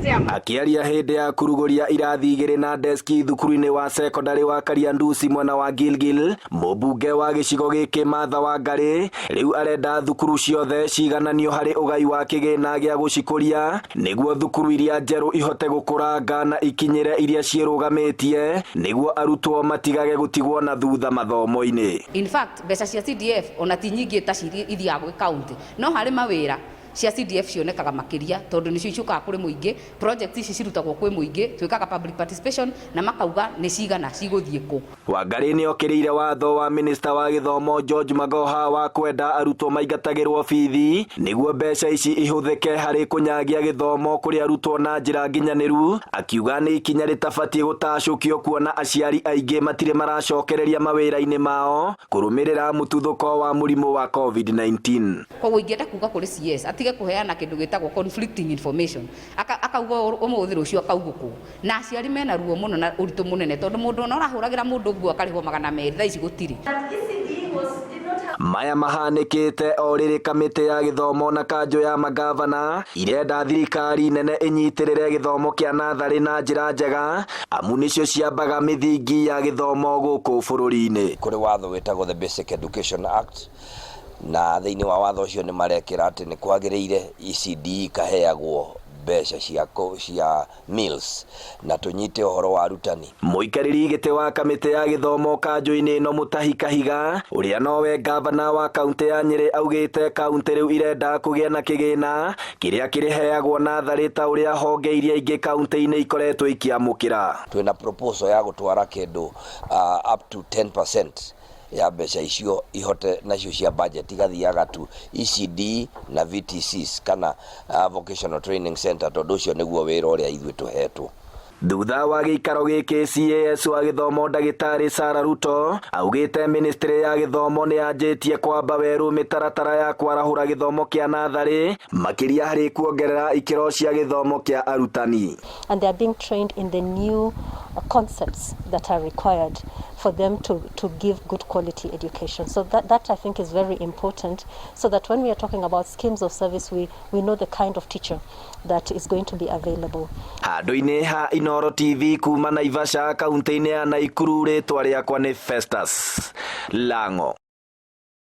Akĩaria hĩndĩ ya kũrugũria irathi 2 na deski thukuru-inĩ wa cekondarĩ wa Kariandusi mwena wa Gilgil, mũmbunge wa gĩcigo gĩkĩ Martha Wangari rĩu arenda thukuru ciothe cigananio harĩ ũgai wa kĩgĩna gĩa gũcikũria nĩguo thukuru iria njerũ ihote gũkũranga na ikinyĩre iria ciĩrũgamĩtie nĩguo arutwo matigage gũtigwo na thutha mathomo-inĩ. In fact, mbeca cia CDF ona ti nyingĩ ta ciria ithiaga gwĩ county, no harĩ mawĩra cia CDF cionekaga makĩria tondũ nĩcio icokaga kũrĩ mũingĩ. Project ici cirutagwo kwĩ mũingĩ, twĩkaga public participation na makauga nĩ cigana cigũthiĩ kũ. Wangari nĩokĩrĩire watho wa minista wa gĩthomo George Magoha wa kwenda arutwo maingatagĩrwo bithi nĩguo mbeca ici ihũthĩke harĩ kũnyagia gĩthomo kũrĩ arutwo na njĩra nginyanĩru, akiuga nĩ ikinya rĩtabatiĩ gũtacũkio kuona aciari aingĩ matirĩ maracokereria mawĩra-inĩ mao kũrũmĩrĩra mũtuthũko wa mũrimũ wa COVID-19. Koguo ingĩenda kuga kũrĩ CS atige kũheana kĩndũ gĩtagwo conflicting information, akauga ũmũthĩ, rũciũ akauga ũkũ, na aciari mena ruo mũno na ũritũ mũnene tondũ mũndũ ona ũrahũragĩra mũndũ nguo akarĩhwo 200, thaa ici gũtirĩ. Maya mahanĩkĩte o rĩrĩ kamĩtĩ ya gĩthomo na kanjũ ya magavana irenda thirikari nene ĩnyitĩrĩre gĩthomo kĩa natharĩ na njĩra njega amu nĩcio ciambaga mĩthingi ya gĩthomo gũkũ bũrũri-inĩ. Kũrĩ watho wĩtagwo the Basic Education Act, na thĩinĩ wa watho ũcio nĩ marekĩra atĩ nĩ kwagĩrĩire ECD ikaheagwo mbeca cia meals na tũnyite ũhoro wa arutani. Mũikarĩri gĩtĩ wa kamĩtĩ ya gĩthomo kanjũ-inĩ ĩno Mutahi Kahiga, ũrĩa nowe ngavana wa kaũntĩ ya Nyĩrĩ, augĩte kaũntĩ rĩu irenda kũgĩa na kĩgĩna kĩrĩa kĩrĩheagwo natharĩ ta ũrĩa honge iria ingĩ kaũntĩ-inĩ ikoretwo ikĩamũkĩra. Twĩna proposal ya gũtwara kĩndũ up to 10% ya mbeca icio ihote nacio cia budget igathiaga tu ECD na VTCs kana vocational training center, tondũ ũcio nĩguo wĩra ũrĩa ithuĩ tũhetwo. Thutha wa gĩikaro gĩkĩ, CAS wa gĩthomo ndagĩtarĩ Sarah Ruto augĩte ministry ya gĩthomo nĩ yanjĩtie kwamba werũ mĩtaratara ya kwarahũra gĩthomo kĩa natharĩ, makĩria harĩ kuongerera ikĩro cia gĩthomo kĩa arutani. And they are being trained in the new concepts that are required for them to give good quality education. So that I think is very important, so that when we are talking about schemes of service, we know the kind of teacher that is going to be available. Handũ-inĩ ha Inoro TV kuma Naivasha, kaunti-inĩ ya Naikuru, rĩtwa rĩakwa nĩ Festus Lango.